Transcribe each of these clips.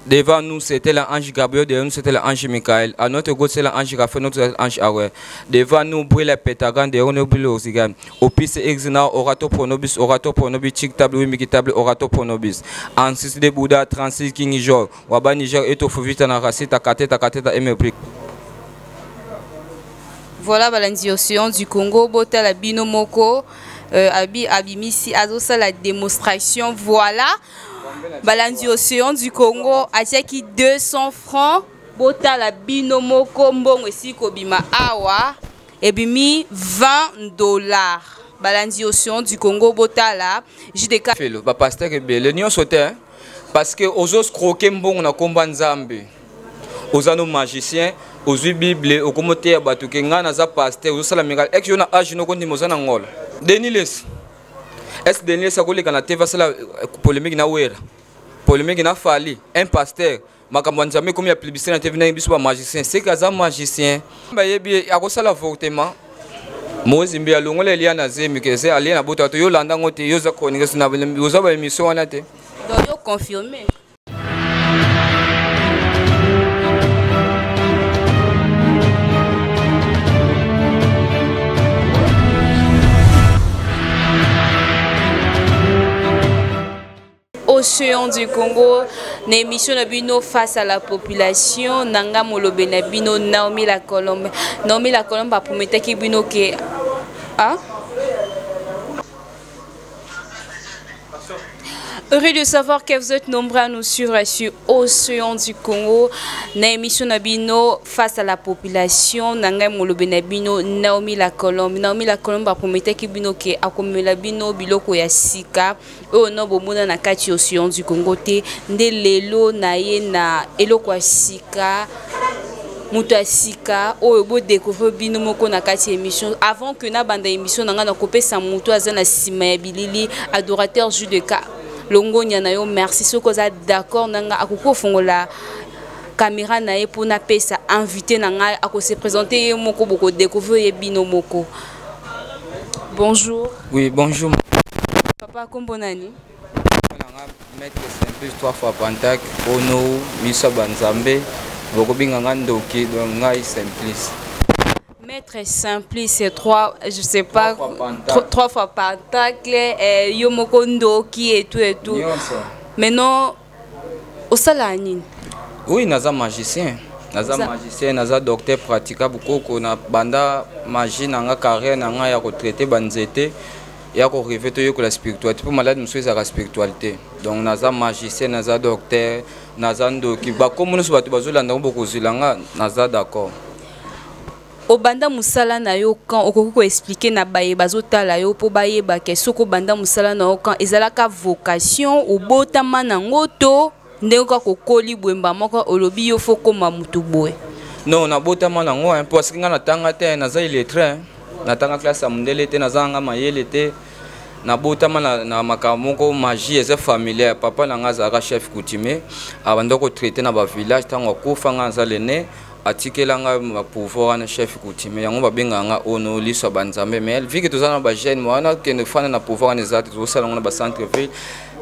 Devant nous, c'était l'ange Gabriel, derrière nous, c'était l'ange Michael. À notre gauche, c'est l'ange Raphaël, notre ange Aoué. Devant nous, brille le pétagan, derrière nous, brille l'oxygène. Opis exina, orato pronobis, orato pronobis, chic table, wimiki table, orato pronobis. Ancestre de Bouddha, 36 King Jor, Waba Niger, Etofovita, Narasita, Kateta, Kateta, Emepri. Voilà balandi océan du Congo, botala bino moko, abi abimisi azosala démonstration, voilà. Balandi océan du Congo atiaki 200 francs, botala bino moko mbongo esili kobima awa ebimi 20 $. Balandi océan du Congo botala JDK. Felo ba pasteur ebele nyonso te, hein? Parce que ozo croquer mbongo na komba Nzambe. Oza no magicien, ozwi Bible, okomoteya bato ke ngai naza pasteur, ozosala miracle. Ex yo na age noko ndima oza na ngolo. Denis Lessie. Est-ce Denis Lessie akoleka na TV asala polémique na Wera? Polémique na Fally, un pasteur. Makambo ya Nzambe ekomi ya publicité na TV na biso ba magicien. C'est que aza magicien. Bayebi akosala avortement. Moïse Mbiye alongola Elia na zemi ke eze alie na bota to yo landa ngo te, yo za chronique na oza ba émission wana te. Donc yo confirmé. Océan du Congo, na émission na bino face à la population, nanga molobe na bino Naomi la Colombe. Naomi la Colombe a prometté bino ke ah Heureux de savoir que vous êtes nombreux à nous suivre sur Océan du Congo. Na émission na bino face à la population, nanga molobe na bino Naomi la Colombe. Naomi la Colombe a prometté ki bino ke akomela bino biloko ya sika. Oyo no bomona na kati Océan du Congo te, nde lelo na ye na eloko ya sika, moto ya sika oyo bo découvrir bino moko na kati ya émission. Avant que na banda émission na nga na kopesa moto aza na nsima ya bilili, adorateur Jus de K longonya na yo, merci. Soki oza d'accord na nga, akoki kofongola caméra na ye mpona apesa invité na ngai, akose présenter ye moko, boko découvrir ye bino moko. Bonjour. Oui, bonjour. Papa, kombo nani? Maître Simplice 3 fois Pantak, Ono, Misa Banzambe, bokobinga nga ndoki, donc ngai Simplice. Maître Simplice 3, je sais pas, 3 fois Pantak. 3 fois Pantacle, yo moko ndoki et tout et tout. Nyonso. Maintenant, osala nini? Oui, naza magicien. Naza magicien, naza docteur pratica bukoko na banda magie na nga carrière na nga ya ko traiter ba nzete ya ko rêver to yokola spiritualité pour malade mosusu ezalaka spiritualité. Donc naza magicien, naza docteur, naza ndoki. Ba kombo nyonso bato bazolanda ngo bokozwila nga, naza d'accord. Obanda mosala na yo quand okoki ko expliquer na baye bazotala yo po bayeba ke soki obanda mosala na yo quand ezalaka vocation, obotama nango to ndenge kaka okoli bwemba moko olobi yo fo koma mutu boye? Non, nabotama nango, hein, parce que nga natanga te, naza illettré, hein. Natanga classe ya mondele te, naza nga mayele te. Nabotama na makambo moko magie eza familière. Papa na nga azalaka chef coutumier, abanda ko traiter na ba village. Ntango akufa nga aza l'aîné, atikela nga ba pouvoir wana chef coutumier, yango babengaka nga ono liso ya banzambe. Mais vu que toza na ba jeune wana kende fana na pouvoir wana eza te, tozosala yango na ba centre ville.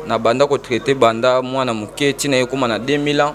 Na banda ko traiter banda mwana moke ntina ye koma na 2000 ans,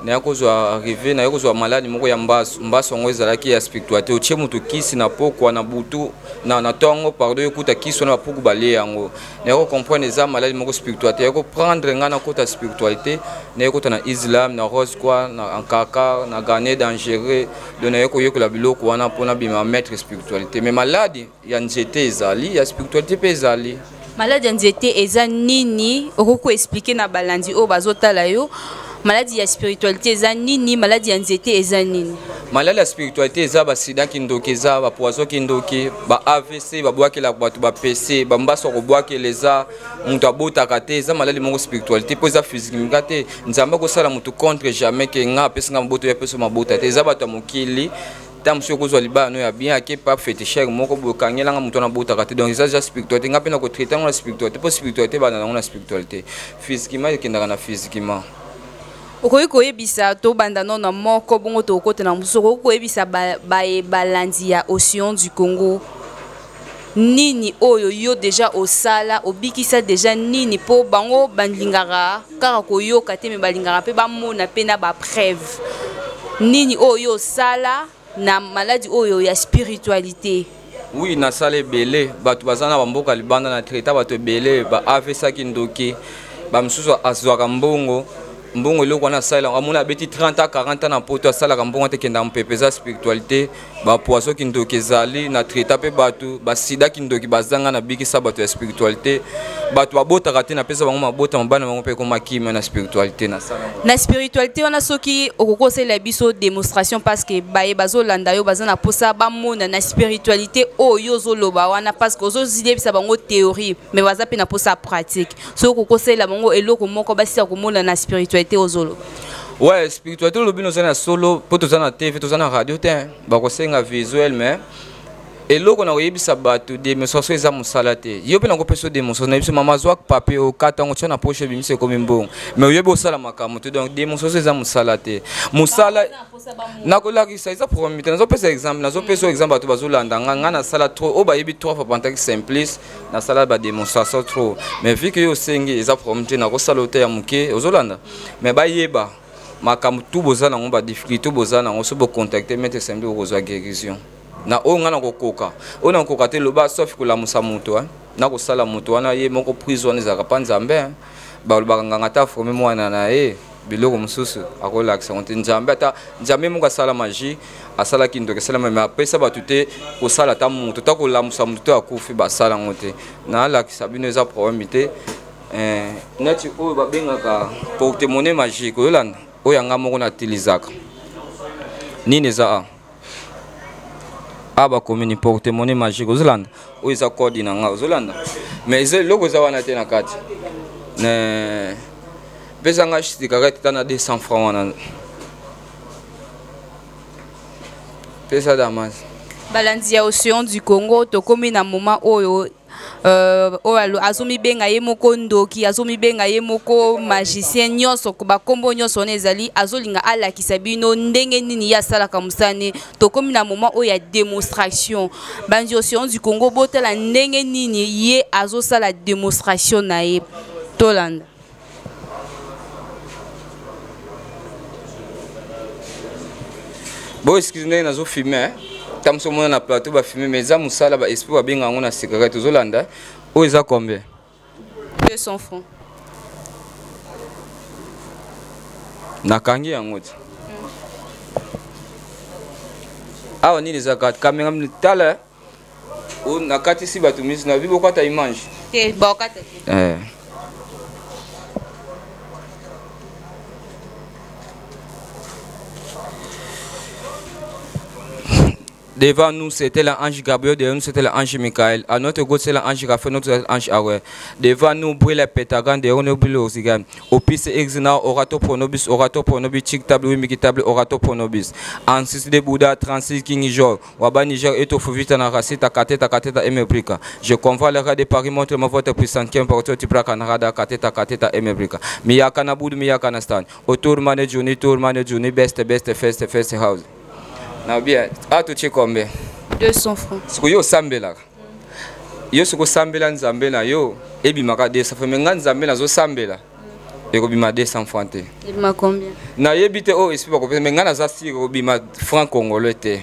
naya kozwa arrivé, naya kozwa maladi moko ya mbasu. Mbasu yango ezalaki ya spiritualité, otie moto kisi na pokwa na butu na tongo, pardon, ekuta kisi wana bapuku balie yango. Naya ko comprendre eza maladi moko spiritualité, ya ko prendre nga na kota spiritualité, naya kota na islam, na rose quoi, na ankaka, na garnet dangereux. Donc naya koyekola biloko wana mpona bima maître spiritualité. Mais maladi ya nzete ezali, ya spiritualité mpe ezali. Maladi ya nzete eza nini? Okoki ko expliquer na balandi oyo bazotala yo, maladi ya spiritualité eza nini? Maladi ya nzete eza nini? Maladi ya spiritualité eza ba sida kindoki, eza ba poison kindoki, ba AVC babwakelaka bato, ba PC bambaso kobwakela, eza moto abotaka te. Eza maladi moko spiritualité mpo eza physiquement te. Nzambe akosala moto contre jamais ke nga apesi nga mabota, oyo apesi mabota te. Eza bato ya mokili, ntango mosusu okozwa libala no ya bien, ake pa féticheur moko boye, okangelanga moto wana abotaka te. Donc eza déjà spiritualité. Nga mpe na kotraite yango na spiritualité mpo spiritualité ebanda nango na spiritualité, physiquement ekendaka na physiquement. Okoki koyebisa, tobanda no na moko bongo tokokota na mosusu, okoki koyebisa baye balandi ya Océan du Congo Nini oyo yo deja osala, obikisa deja nini po bango balingaka kaka koyoka te, me balingaka mpe bamona mpe na bapreuve. Nini oyo yo osala na maladi oyo ya spiritualité? Oui, nasala ebele. Bato baza na bamboka libanda, na traita bato ebele ba avesaki ndoki, bamosusu azwaka mbongo mbongo eloko wana asalelaka, amoni abeti 30 a 40 ans na poto, asalaka mbongo te, kenda mopepe. Eza spiritualité, bapoison kindoki ezali na traita mpe bato basida kindoki bazanga, na bikisa bato ya spiritualité. Bato babotaka te, napesa bango mabota, mabana bango mpe ekoma kimia na spiritualité. Nasala na spiritualité wana. Soki okoki kosalela biso démonstration, parce que baye bazolanda yo baza na mposa bamona na spiritualité oyo ozoloba wana, parce que ozozilebisa bango théorie, mais baza mpe na mposa pratique. Soki okoki kosalela bango eloko moko basila komona na spiritualité ozoloba. Ouais, spiritualité olobi noza na solo mpo toza na TV, toza na radio te, bakosenga visuel. Mais eloko na koyebisa bato, démonstration eza mosala te. Yo mpe nakopesa yo démonstration na biso, mama, zwa papier, okata yango, tia na poche, ebimisa, ekomi mbongo. Mais oyebi osala makambo te. Donc démonstration eza mosala te. Mosala nakolakisa eza problème te. Nazopesa exemple, nazopesa yo exemple, bato bazolanda nga. Nga nasala trop, oyo bayebi trois fois pantaki simplice, nasala badémonstration trop. Mais vu que yo osengi, eza problème te, nakosala yo te ya moke ozolanda. Mais bayeba makambo tu boza nango, badifficulté boza nango, so bocontacte maître Simplice, okozwa guérison na oyo ngai nakokoka. Oyo nakokoka te, loba sauf kolamusa moto, nakosala moto wana ye moko. Prise wana ezalaka mpa Nzambe. Balobaka nganga ata aforme mwana na ye, biloko mosusu akolakisa ngo te. Nzambe, ata Nzambe moko asala magie, asalaki ndoki, asalama, me apesa bato te kosala ata moto, ta kolamusa moto to akufi, basala yango te. Nalakisa bino, eza problème te. Neti oyo babengaka porte monnaie magique, oyolanda oyo yanga moko natilisaka nini eza a a bakomi ni porte monnaie magique. Ozolanda oyo eza code na nga, ozolanda, mais eza eloko eza wana te na kati. Pesa nga cigarette ta na 200 francs wana, pesa Damas. Balandi ya Océan du Congo, tokomi na moment oyo oyo azomibenga ye moko ndoki, azomibenga ye moko magicien, nyonso bakombo nyonso wana ezali, azolinga alakisa bino ndenge nini ye asalaka mosala. Tokomi na moment oyo ya démonstration. Bandi Océan du Congo, botala ndenge nini ye azosala démonstration na ye. Tolanda. Bo excuse ndenge nazofilme, ta mosu omona na plateau bafilme, mais eza mosala. Baesprit babenga yango na secret. Tozolanda oyo eza combien? 200 francs. Nakangi yango te awa. Nini eza kati? Kamera, tala nakatisi bato miso na bi, bokata image. Te, bakata te. Eh. Devant nous, c'était l'ange Gabriel, derrière nous, c'était l'ange Michael. À notre gauche, c'est l'ange Raphaël, notre ange Aoué. Devant nous, brille le pétagan, derrière nous, brille l'oxygène. Opis exina, orato pronobis, orato pronobis, chic table, wimiki table, orato pronobis. Ancestre de Bouddha, 36 King George, Waba Niger, et Tofuvita, Narasita, Kateta, Kateta, Emebrika. Je convoie le roi de Paris, montre-moi votre puissance, qui importe, tu Canada, Kateta, Kateta, Emebrika. Miyaka Naboud, Miyaka Nastan. Autour Mane Juni, Tour Mane Juni, Best, Best, First, First House. Na bien, a totie combien? 200 francs. Sikoyo yo osambelaka, yo soki osambela Nzambe na yo ebimaka 200 francs, me nga Nzambe nazosambela ekobima 200 francs te. Ebima combien? Nayebi te oyo esprit bakopesa, me nga naza sire ekobima franc congolais te.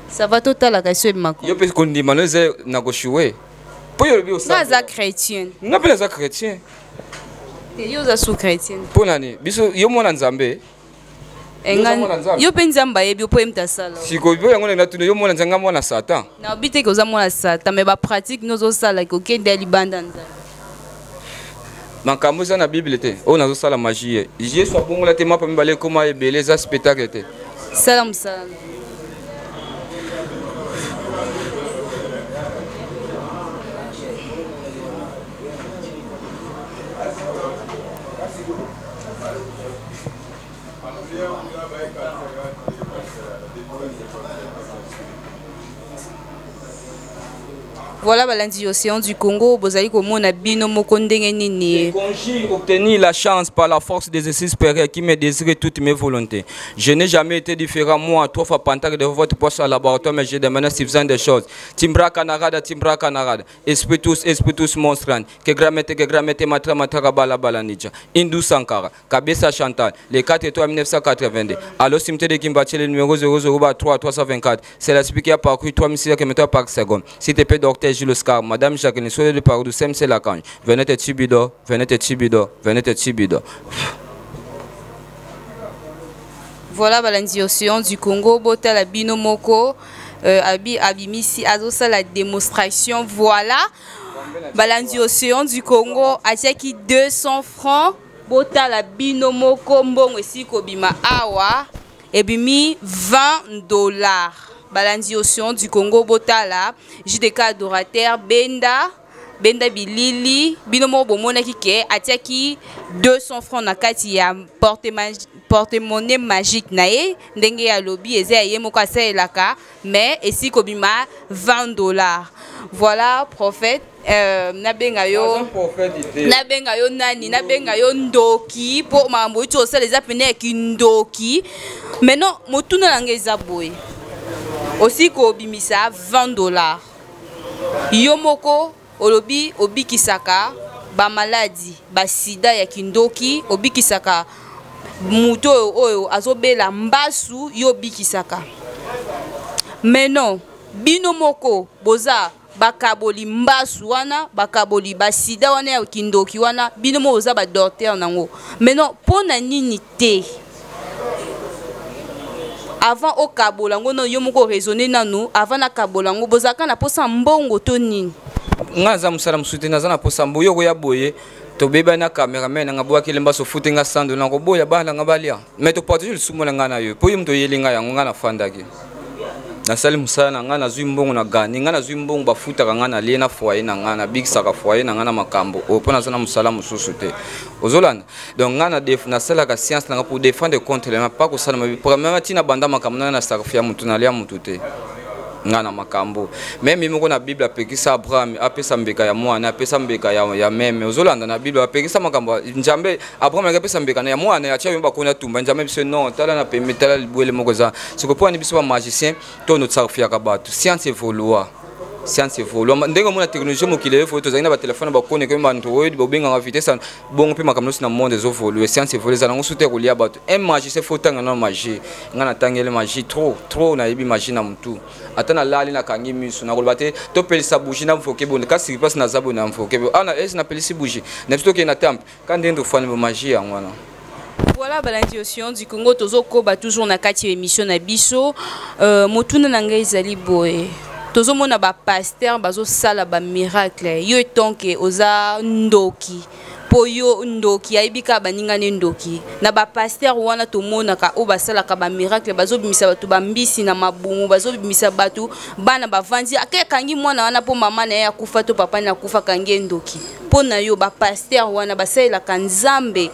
Ça va, totalaka so ebima. Yo mpe kondima no eza na koshue mpo yo olobi. Nga aza chrétien. Nga mpe naza chrétien. Te, yo oza sous chrétien. Mpo nani biso yo mwana Nzambe? Yo mpe Nzambe ayebi mpo ye moto asala. Sikoyo mpo yango natuna, yo mwana Nzambe, nga mwana Satan? Nayebi te ke oza mwana Satan, mais bapratique no ozosala kokende ya libanda Nzambe. Makambo eza na Bible te. Oyo nazosala magie ye, Yesu abongola te mapa mibale ekoma ebele, eza spectacle te. Sala mosala. Voilà balandi Océan du Congo, bozali komona bino moko ndenge nini. J'ai obtenu la chance par la force des esprits supérieurs qui me désiraient toutes mes volontés. Je n'ai jamais été différent, moi, trois fois pantac de votre poste à laboratoire, mais j'ai demandé suffisant des choses. Timbra canarada, timbra canarada, esprit tous monstran, que gramete, que gramete, matra matra bala bala nidja. Indou Sankara, Kabesa Chantal, les 4 étoiles 1982. Allo cimetière de Kimbatie, le numéro 00 3 324. C'est la qui a parcouru 3600 km par seconde. S'il te plaît, docteur Jules Oscar, Madame Jacqueline, soyez de parole de CMC Lacange. Venez te tubido, venez te tubido, venez te tubido. Voilà, balandi Océan du Congo, bota la bino moko, abi abimisi azosa la démonstration. Voilà, balandi Océan du Congo, atiaki 200 francs, bota la bino moko mbongo esiko bima awa, ebimi $20. Balandi Océan du Congo, botala, JDK adorateur, Benda, Benda Bilili, binomo bomona ki ke atiaki 200 francs na kati ya porte-monnaie magique na ye, ndenge ya lobby eza ya ye moko asalelaka, mais esiko bima $20. Voilà prophète, nabenga yo, nabenga yo nani, nabenga yo ndoki po mambo ito osala eza pene ya kindoki. Maintenant motuna na ngai eza boye. Aussi kobimisa $20. Yo moko olobi obikisaka ba maladie, ba sida ya kindoki, obikisaka muto oyo azobela mbasu yo obikisaka. Mais non, bino moko boza bakaboli mbasu wana, bakaboli ba sida wana ya kindoki wana, bino moko boza ba docteur nango. Mais non, pona nini te? Avant au kabolango no yo moko raisonner nanu avant na kabolango bozaka na posa mbongo to nini? Nga za musala musute na za na posa mboyo ko ya boye to beba na cameraman nga boya kelemba so fute nga sando na ko boya bana nga balia mais to partager le sumo na nga na yo po yimto yelinga yango nga na fandaki. Na sali musala na nga na zwi mbongo na gani nga na zwi mbongo ba futa nga na lie na foyer na nga na big saka foyer na nga na makambo o po na za na musala mususu te. Ozolanda donc nga na def na sala ka science na pour défendre contre les pas ko sala ma premièrement tina banda makambo na na saka fia mutu na lia mutu te. Nga na makambo même moko na Bible apekisa Abraham apesa mbeka ya mwana apesa mbeka ya meme. Ozolanda na Bible apekisa makambo Nzambe Abraham apesa mbeka na ya mwana ya tia yomba kona tumba Nzambe biso non tala na pembe tala libwele moko za siko po ni biso ba magicien to no tsarfia ka bato science évolua science évolua ndenge mona technologie mokili evo tozali na ba téléphone ba kone ko Android ba benga vitesse bongo pe makambo na monde ezo évoluer science évolue za nango soute kolia bato un magicien faut tanga na magie nga na tangele magie trop trop na yebi magie na mutu ata na lali na kangi miso na koloba te to pelisa bougie na mfoke bonde kasi passe na zabo na mfoke bo ana es na pelisi bougie na biso ke na temple quand ndendo fani bo magie yango wana. Voilà balandi Océan du Congo tozo koba toujours na kati émission na biso motuna na ngai ezali boye tozo mona ba pasteur bazo sala ba miracle yo etonke oza ndoki po yo ndoki ayebika baninga ne ndoki na ba pasteur wana tomonaka oyo basalaka ba miracle bazobimisa bato ba mbisi na mabungu bazobimisa bato bana bavandi akangi mwana wana po mama na ye akufa to papa na akufa kangi ndoki po na yo ba pasteur wana basalelaka Nzambe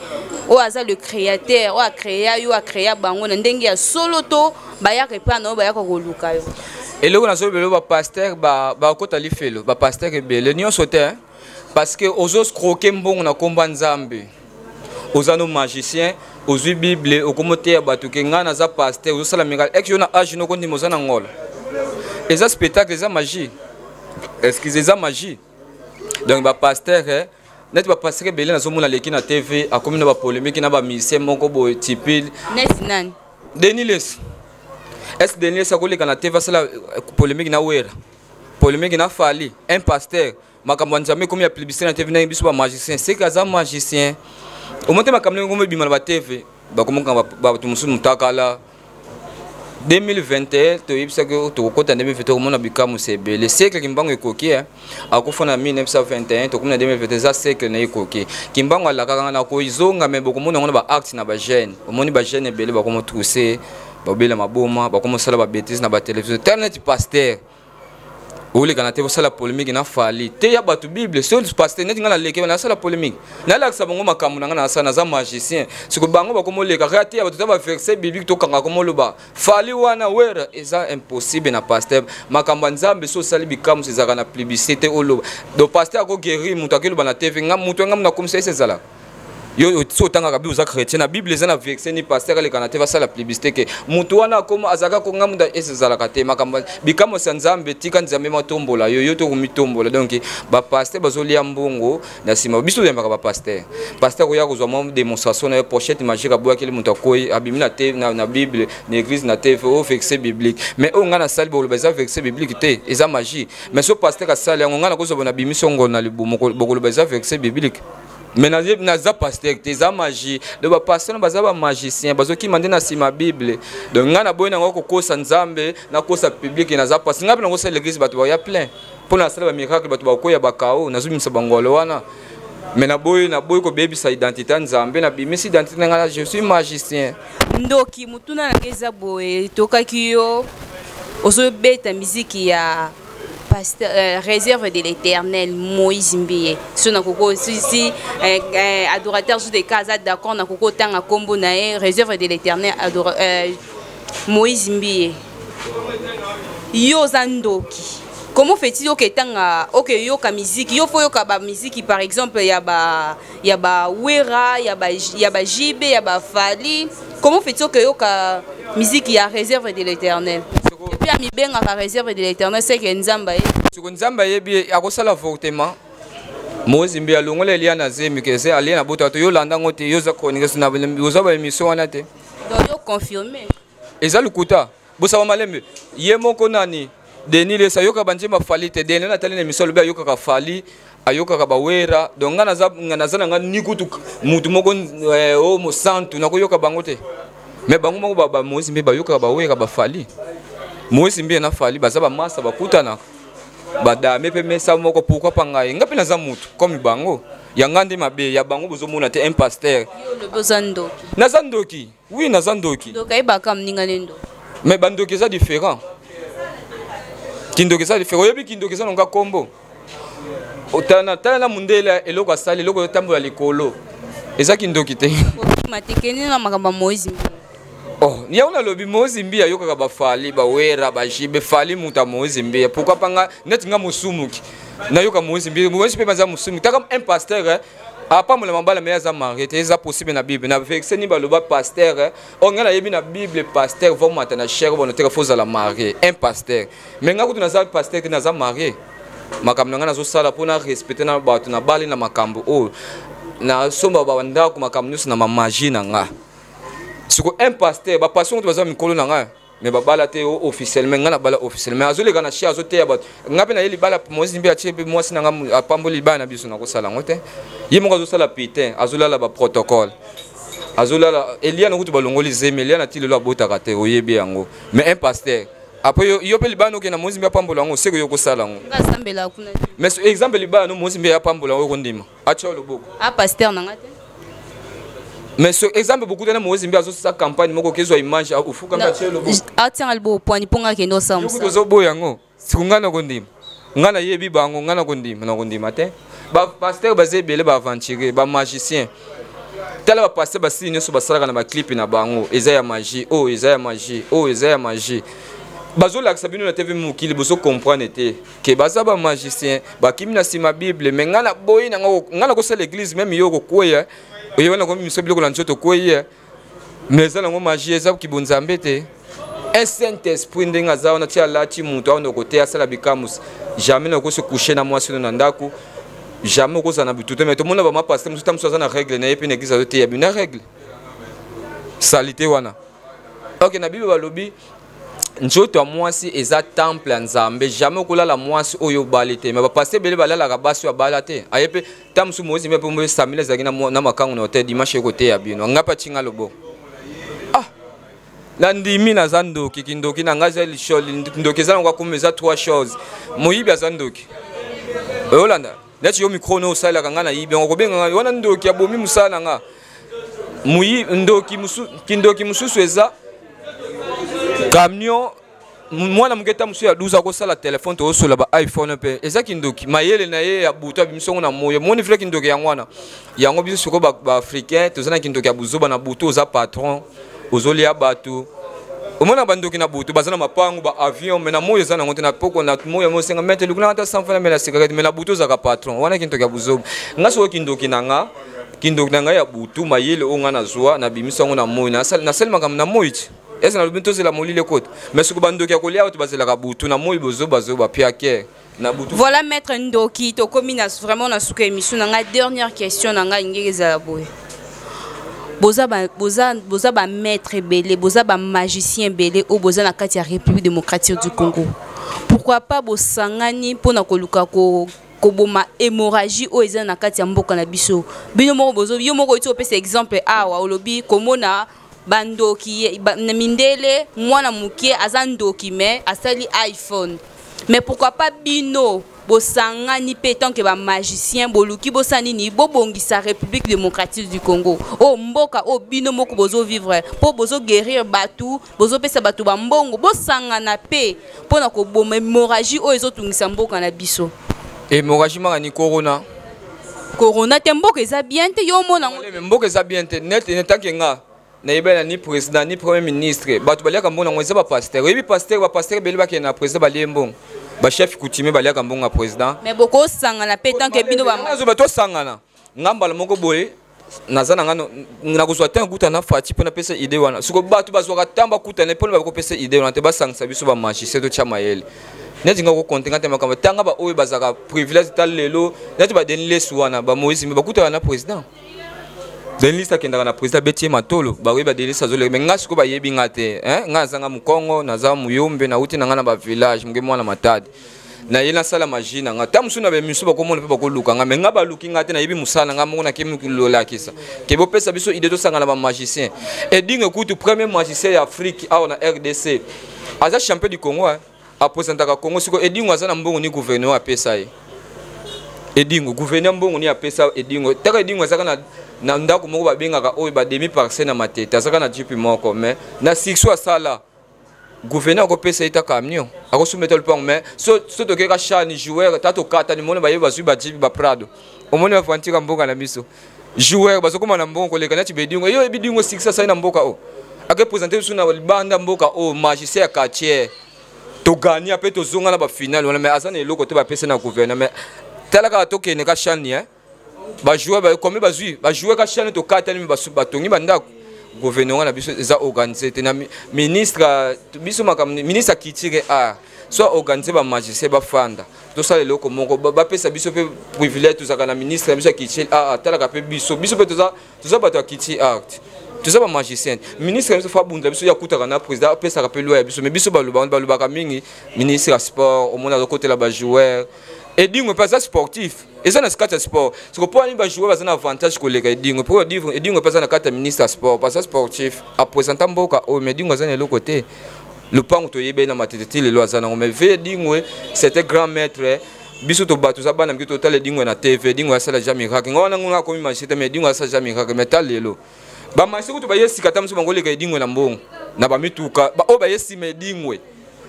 oyo aza le créateur oyo akrea yo akrea bango na ndenge ya solo to bayaka epai na oyo bayaka koluka yo. Eloko nazobela ba pasteur bakota lifelo ba pasteur ebele nyonso te parce que ozo croquer mbongo na komba Nzambe oza no magicien ozwi Bible okomote ya bato ke nga naza pasteur ozosala miracle ex yo na age noko ndimo oza na ngolo eza spectacle eza magie excuse eza magie donc ba pasteur net ba pasteur ebele nazomona leki na TV akomi na ba polémique na ba musicien moko boye tipile net nani Denis Lessie est-ce Denis Lessie akoleka na TV asala polémique na Wera polémique na Fally un pasteur makambo ya Nzambe komi ya plébiscite na TV na biso ba magicien c'est que aza magicien au moins makambo ndenge komi bima na ba TV bakomoka bato mosusu mutakala 2021 toyebisaki tokokota 2021 tokomona bikamwisi ebele siècle Kimbangu ekoki akufa na 1921 tokomi na 2021 eza siècle na ekoki Kimbangu alakaka nga na kozonga me bokomona yango na ba acte na ba jeune omoni ba jeune ebele bakomotrousser babela maboma bakomosala ba bêtise na ba télévision tala neti pasteur. Oleka na te, osala polémique na Fally te, ya bato Bible. So pasteur neti ngai naleki, nasala polémique, nalakisa bango makambo na ngai, nasala, naza magicien. Siko bango bakomoleka kaka te ya bato ta baverset biblique, tokanga komoloba Fally wana were, eza impossible na pasteur. Makambo ya Nzambe, so osali bikamuso, ezalaka na publicité. Oloba donc pasteur akoguérir moto, akeloba na TV, nga moto nga nakomisa ese ezalaka yo. So otangaka Bible, oza chrétien, na Bible eza na verset ni pasteur aleka na te, basala publicité ke motu wana akoma azalaka ko nga mutu ese ezalaka te. Makambo bikamwisi ya Nzambe, tika Nzambe matombola yo, yo to komitombola. Donc bapasteur bazolia mbongo na nsima. Biso toyambaka bapasteur. Pasteur koya kozwa mwa démonstration na yo, pochette magique, abwakeli moto, akoyi, abimi na te na Bible, na église, na TV, oyo verset biblique. Mais oyo ngai nasali, bokoloba eza verset biblique te, eza magie. Mais so pasteur asali yango, ngai nakozwa bona bimisi ngolo na libumu, bokoloba eza verset biblique. Mais naza pasteur te, eza magie. Donc bapasteur na baza bamagicien, bazokima nde na nsima Bible. Donc ngai naboyi nango kokosa Nzambe, nakosa public. Naza pasteur, ngai mpe nakosala l'église, bato baya plein mpo nasala bamiracle, bato bakoya bakao, nazobimisa bangolo wana. Mais naboyi kobebisa identité ya Nzambe. Nabimisi identité na ngai, je suis magicien. Ndoki, motuna na ngai eza boye: tokaki yo ozobeta miziki ya pasteur, Réserve de l'Éternel Moïse Mbiye. So nakoko si adorateur Judeka aza d'accord, nakoko otanga nkombo na ye, Réserve de l'Éternel Moïse Mbiye. Yo oza ndoki, comment fait-il oketanga, okeyoka miziki? Yo fo yoka bamiziki, par exemple ya ba Wera, ya ba JB, ya ba Fally. Comment fait-il okeyoka miziki ya Réserve de l'Éternel? Et puis amibengaka Réserve de l'Éternel, c'est que Nzambe aye. Siko Nzambe ayebi, akosala avortement. Moïse Mbiye alongola Elia na zemi, kese alie na bota to. Yolanda yango te, yo oza chroniqueur, oza baémission wana te. Donc yo confirme. Eza lokuta, bosama malembe. Ye moko nani, Denis Lesa, ayoka banzembo Fally te. Denis natali na émission, alobi ayokaka Fally, ayokaka bawera. Donc nga naza na nga ni kutu mutu moko o mosantu, nakoyoka bango te. Mais bango moko bamoïse mpe bayokaka bawera, baFally. Moïse mpe na Fally baza bamasa, bakutanaka, badame mpe mesa moko. Pourquoi pa ngai? Nga mpe naza mutu comme bango. Ya nga nde mabe, ya bango bozomona te. Un pasteur. Yo olobi oza ndoki. Naza ndoki, oui, naza ndoki. Ndoki ayebaka moninga ne ndoki. Mais bandoki eza différent, kindoki eza différent. Oyebi kindoki eza nonga kombo. Tala na mundele, eloko asali, eloko etambola likolo, eza kindoki te. Okima te, kende na makambo ya Moïse Mbiye. Oh, yango nalobi, Moïse Mbiye ayokaka baFally, bawera, baJB. Fally moto ya Moïse Mbiye. Pourquoi pa nga neti nga mosumuki nayoka Moïse Mbiye? Moïse mpe baza mosumuki. Taka un pasteur apambola mabala, mais aza marié te, eza possible na Bible? Na verset ni baloba pasteur oyo ngai nayebi na Bible, pasteur vomata na chaire bono teka, fo ozala marié, un pasteur. Mais ngai kutu naza pasteur te, naza marié. Makambo na ngai nazosala mpona respecte na bato, nabali na makambo oyo, nasomba bandako, makambo nyonso na mamagie na nga. Siko un pasteur, bapasteur kutu baza mikolo na ngai, mais babala te officiellement. Ngai nabala officiellement. Azoleka na chaire, azoteya bato. Ngai mpe naye libala, Moïse mpe atie mpe mwasi na ngai, apamboli libala na biso. Nakosala yango te. Ye moko azosala pitin, azolala baprotocole, azolala Eliana kutu balongoli zemi. Eliana ti lelo abotaka te, oyebi yango. Mais un pasteur, après yo mpe libala nokende na Moïse mpe apambola yango, seke yo kosala yango. Nga asambelaka kuna te. Mais exemple, libala no, Moïse mpe apambola yango, okondima atia loboko? A pasteur na nga te. Mais so exemple, bokutana, Moïse mpe azosala campagne moko, okezwa image, ofuka mpe atie loboko. Atianga liboko pwani mpo nga akende osala mosala. Ozoboya yango. Siko ngai nakondima? Ngai nayebi bango, ngai nakondima? Nakondima te. Bapasteur baza ebele, baaventurier, bamagicien. Tala bapasteur basili nyonso basalaka na baclip na bango, eza ya magie, oyo eza ya magie, oyo eza ya magie. Bazolakisa bino na TV, mokili bozocomprendre te ke baza bamagicien, bakimi na nsima Bible. Mais ngai naboyi nango. Ngai nakosala église, même yo okokweya, oyeba nakomimisa biloko na nzoto, okweyi. Mais eza nango magie, eza kibonzambe te. Un saint esprit ndenge aza wana ti alati moto awana kote asala bikamusi, jamais nakoki se coucher na mwasi no na ndako, jamais okozala na bitutu. Mais tomona bama pasteur mosusu, ta mosusu aza na règle na ye mpe na église azoteya bino na règle salité wana. Ok, na Bible balobi nzoto ya mwasi eza temple ya Nzambe, jamais okolala mwasi oyo obali te. Mais bapasteur ebele balalaka basi oyo abala te. Aye mpe ta mosusu, Moïse mpe mpo Samile ezalaki na makango na hotel, dimanche ekoteya bino. Ngai mpe atinga loboko, ah, nandimi naza ndoki. Kindoki na ngai eza ndoki, eza nango akoma, eza trois choses. Moyibi aza ndoki. Oyolanda neti yo micro no osalelaka, ngai nayibi yango, kobenga ngai wana ndoki, abomi mosala na nga. Ndoki, kindoki mosusu eza camion. Mwana moke ta mosusu ya 12 akosala telefone, tokosola ba iPhone mpe eza kindoki. Mayele na ye ya butu abimisi yango na moyo. Moni vrai kindoki yango wana. Yango biso sikoyo baafricain toza na kindoki ya buzoba. Na butu oza patron, ozolia bato. Omona bandoki na butu baza na mapangu, ba avion, mais na moyo eza nango te. Na poko na moyo mosenga mete lukuna ata 100 francs mela cigarette, mais na butu ozalaka patron. Wana kindoki ya buzoba. Nga sikoyo kindoki na nga, kindoki na ngai ya butu, mayele oyo ngai nazwa, nabimisi yango na moyo. Nasali makambo na moyi ti ese nalobi tozela molili ekota. Mais soki bandoki ya kolia bato bazelaka butu, na moyi bozobazoba piakere na butu. Voilà, maître Ndoki, tokomi na vraiment na suka émission na ngai. Dernière question na ngai ngeke ezala boye: boza ba, boza, boza ba maître ebele, boza ba magicien ebele oyo boza na kati ya République démocratique du Congo. Pourquoi pas bosangani mpona koluka ko koboma hémorragie oyo eza na kati ya mboka na biso? Bino moko bozo, yo moko oti opesa exemple awa, olobi komona bandoki ba, na mindele, mwana moke aza ndoki mais asali iPhone. Mais pourquoi pas bino bosangani mpe tant que bamagicien, boluki bosala nini, bobongisa République démocratique du Congo, oyo mboka oyo bino moko bozovivre, mpo bozoguérir bato, bozopesa bato bambongo? Bosangana mpe mpona koboma hémorragie oyo ezotungisa mboka na biso. Hémorragie maka ni corona. Corona te, mboka eza bien te, yo omona yango. Mais mboka eza bien te net tant que nga nayebela ni président ni premier ministre. Bato baliaka mbongo yango eza bapasteur. Oyebi pasteur, bapasteur ebele bakende na président, balie mbongo. Bachef coutumier baliaka mbongo ya président. Mais bokosangana mpe tant que bino ba Nazoba tosangana. Nga mbala moko boye naza na nga, nakozwa ntango kuta na Fati mpo napesa idée wana. Siko bato bazwaka ntango bakutana mpona bakopesa idée wana te. Basangisa biso bamagicien, totya mayele. Neti nga kokonte nga te makambo tanga baoyo bazalaka privilège. Ta lelo neti badeni lesu wana, bamoïse mbe bakutaka na président. Denis akendaka na président, abeti ye matolo. Bakoyeba Denis azoleka. Mais nga sikoyo bayebi nga te. Nga nazanga mokongo, naza moyombe, nauti na nga na bavillage moke, mwana Matadi. Naye nasala magie na nga. Ta mosusu na bemisu bakomona mpe bakoluka nga, mais nga baluki nga te. Nayebi mosala na nga moko, nakemi kolakisa ke bopesa biso idée, tosanga na bamagicien. Edinge kutu premier magicien ya Afrique awa na RDC, aza champion du Congo, hein. Apresentaka Congo. Sikoyo Edingo aza na mbongo ni gouvernement apesa ye? Edingo, gouverneur mbongo ni apesa Edingo? Taka Edingo azaka na ndako moko babengaka oyo bademi parcelle na Matete, azaka na jeep moko. Mais na succès asala, gouverneur akopesa ye ta camion, akosomba ta lupango. Mais so tokeka chani joueur ta tokatani mona baye bazwi bajeep, baprado. Omoni bafantika mboka na biso, joueur bazokóma na mbongo koleka nati bedingo. Yo oyebi Dingo succès asali na mboka oyo, akepresente biso na libanda mboka oyo, magicien ya quartier. Togania mpe tozonga na bafinale wana, mais aza na eloko te bapesa na gouvernement. Mais tala kaka, tokende ka chani bajoueur combien bazwi, bajoueur ka chani tokatani, batongi bandako. Gouvernement na biso eza organise te. Na ministre biso makambo, ministre ya culture art, so organise bamagicien, bafanda, tosala eloko moko, bapesa biso mpe privilège. Tozalaka na ministre na biso ya culture art, atalaka mpe biso. Biso mpe toza bato ya culture art, toza bamagicien. Ministre na biso fa abundela biso, ye akutaka na président, apesaka mpe loi ya biso. Mais biso balobaka mingi ministre ya sport, omoni azokotela bajoueur. Edingo mpe aza sportif, eza na kati ya sport. Siko mpo ani bajoueur baza na avantage koleka Edingo? Mpo Edingo mpe aza na kati ya ministre ya sport, aza sportif, apresenta mboka oyo. Mais Edingo aza na eloko te. Lupango toyebeli na Matete ti lelo aza nango. Mais ve Edingo, c'était grand maître. Biso to bato toza bana mike, totala Edingo na TV. Edingo asala ja miracle. Nga wana ngonga akomi magicien te, mais Edingo asala ja miracle. Mais ta lelo bamagicien kutu baye sika, ta mosusu bango oleka Edingwe na mbongo na bamituka oyo baye nsima Edingwe.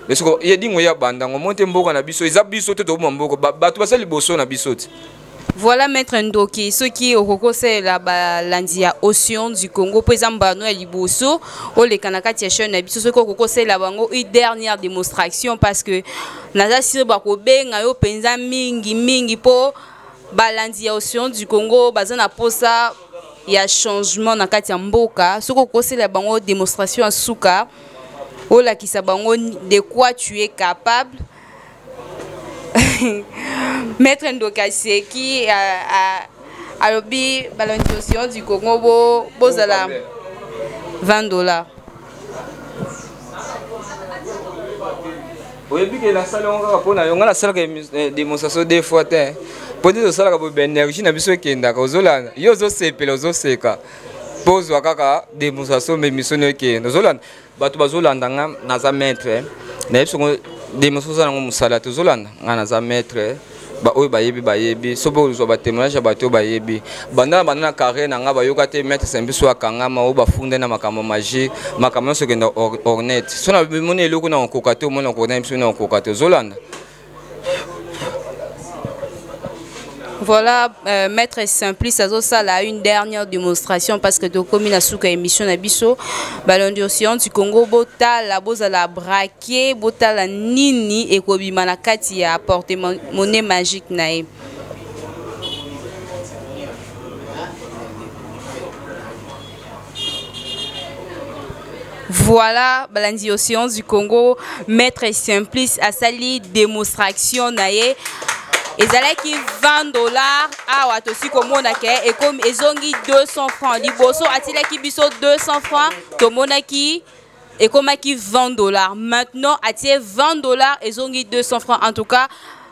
Mais siko Edingwe ya bandango mo te. Mboka na biso eza biso te toboma mboka, bato baza liboso na biso te. Voilà, maître Ndoki, soki okoki kosalela balandi ya Océan du Congo, mpo eza mbano ya liboso oleka na kati ya chaîne na biso, soki okoki kosalela bango une dernière démonstration, parce que naza sûr bakobenga yo mpenza mingi mingi, mpo balandi ya Océan du Congo baza na posa ya changement na kati ya mboka. Soki okosalela bango démonstration ya suka, olakisa bango de quoi tu es capable. Maître Ndoki aseki, alobi balandi Océan du Congo bozala 20 $. Oyebi ke nasali yango kaka mpo na yo. Ngai nasalaka démonstration deux fois te, mpo nde tosalaka boye, baénergie na biso ekendaka. Ozolanda, yo ozosepela, ozoseka mpo ozwa kaka démonstration, mais émission no ekende. Ozolanda, bato bazolanda nga, naza maître. Nayebi songo démonstration oza nango mosala te. Ozolanda nga, naza maître. Baoyo bayebi bayebi, so mpe kozwa batémoignage ya bato oyo bayebi banda na banda na carrière na nga, bayoka te maître Simplice oyo akangama, oyo bafunda na makambo magie, makambo nyonso ekenda ornet. So na moni eloko na kokoka te, omoni okoka na biso na kokoka te, ozolanda. Voilà, Maître Simplice azosala une dernière démonstration parce que tokomi na suka émission na biso. Balandi Océan du Congo, botala, bozala braqué, botala nini ekobima na kati ya porte-monnaie magique na ye. Voilà, balandi Océan du Congo, Maître Simplice asali démonstration na ye. Ezalaki 20 $ awa, tosi komona ke ekomi, ezongi 200 francs. Liboso atilaki biso 200 francs, tomonaki ekomaki 20 $. Maintenant atie 20 $, ezongi 200 francs. En tout cas,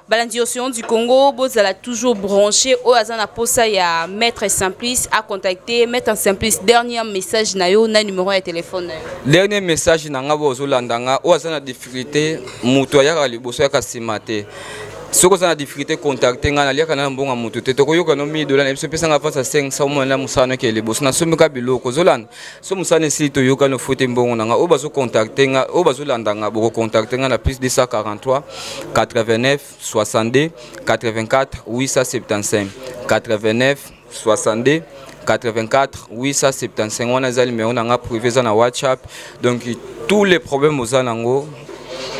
balandi Océan du Congo, bozala toujours branché. Oyo aza na posa ya Maître Simplice, a contacter Maître Simplice. Dernier message na yo na numéro ya téléphone na yo. Dernier message na nga, bozolanda nga, oyo aza na difficulté, moto ayaka liboso, ayaka nsima te. Soki oza na difficulté, contacte ngai. Naliaka na mbongo ya motu te. Tokoyoka no 1000 $ na biso, epesanga face ya 500, omona mosala noke liboso, nasombika biloko. Ozolanda, so mosala esili, toyoka no fute mbongo na nga. Oyo bazocontacte nga, oyo bazolanda nga, bokocontacte nga na plus 243 89 62 84 875, 89 62 84 875. Wana eza numéro na nga privé, eza na WhatsApp. Donc tous les problèmes oza nango,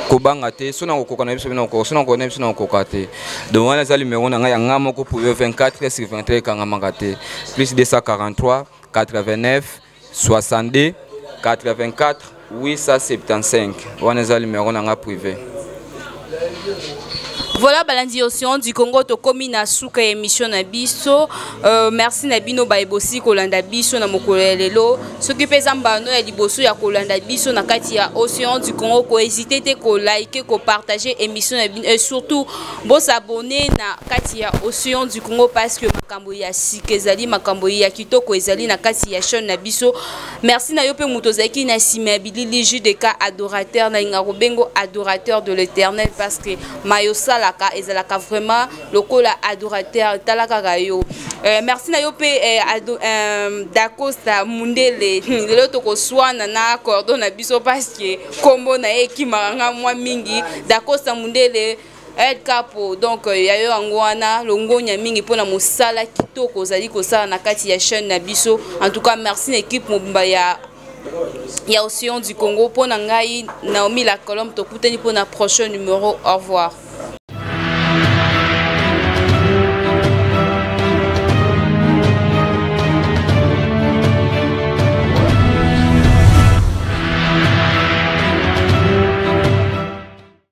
kobanga te. So na kokoka na biso, na kokoka, so na kokoka na biso, na kokoka te. Donc wana eza numéro na ngai ya nga moko privé, 24 sur 23, ekangamaka te, plus 243 89 62 84 875. Wana eza numéro na nga privé. Voilà, balandi Océan du Congo, tokomi na suka ya émission na biso. Merci na bino bayebosi kolanda biso na mokolo ya lelo. Soki mpe eza mbano ya liboso ya kolanda biso na kati ya Océan du Congo, kohésite te kolike, kopartage émission na bino et surtout bosabone na kati ya Océan du Congo, parce que makambo ya sika ezali, makambo ya kitoko ezali na kati ya chaîne na biso. Merci na yo mpe moto ozalaki na nsima ya bilili, JDK adorateur. Nalinga kobengo adorateur de l'Éternel parce que mayo osalaka ezalaka vraiment lokola adorateur. Tala kaka yo. Merci na yo mpe Dacosta Mundele. Lelo tokoswana na cordon na biso parce que nkombo na ye ekimaka nga mwa mingi. Dacosta Mundele, El Capo, donc ya yo yango wana. Longonya mingi mpona mosala kitoko ozali kosala na kati ya chaîne na biso. En tout cas, merci na équipe mobimba ya Océan du Congo. Mpo na ngai, Naomi la Colombe, tokutani mpona prochain numéro. Au revoir.